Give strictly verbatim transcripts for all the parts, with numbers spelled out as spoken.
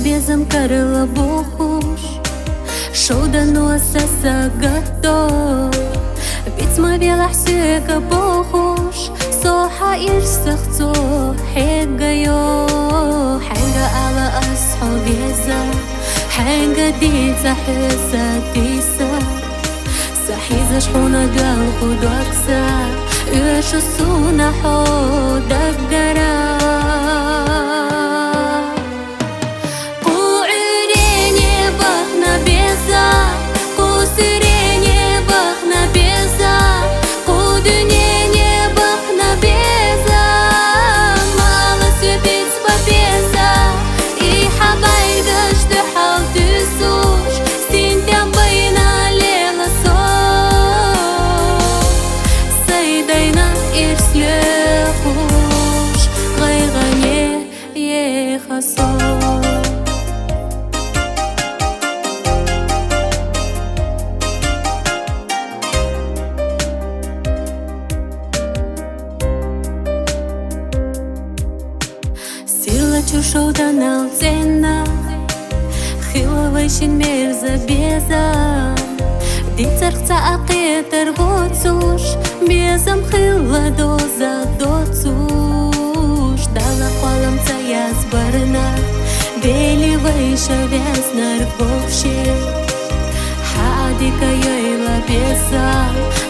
Безам кӀарла бохуш, шовданос сагатдо. Бицма велахь соьга бохуш, со хьаирсах цо хьегайо. Хьенга ала ас хьо веза, хьенга дийца хьоьса диса. Са хьийзаш хьуна доьлху догса, оьшу суна хьо даггара. Кху Ӏуьйрене бахна беза, кху суьрене бахна беза, кху дуьнене бахна беза. Мала соь бицба беза, и хьабайгаш дуьхьал туьсуш, синтем байна лела со. Сай дайна ирс лоьхуш, гӀайгӀане еха со. Сирла чу шовданал цӀена, хила вайшин мерза беза. Дицарх цхьа а кхетар воцуш, безам хила доза доцуш. Дала кхоллам ца язбарна, дели вайша везнарг вовше. Хьа дика йойла беза,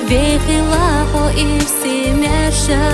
вехила хьо ирси мерша.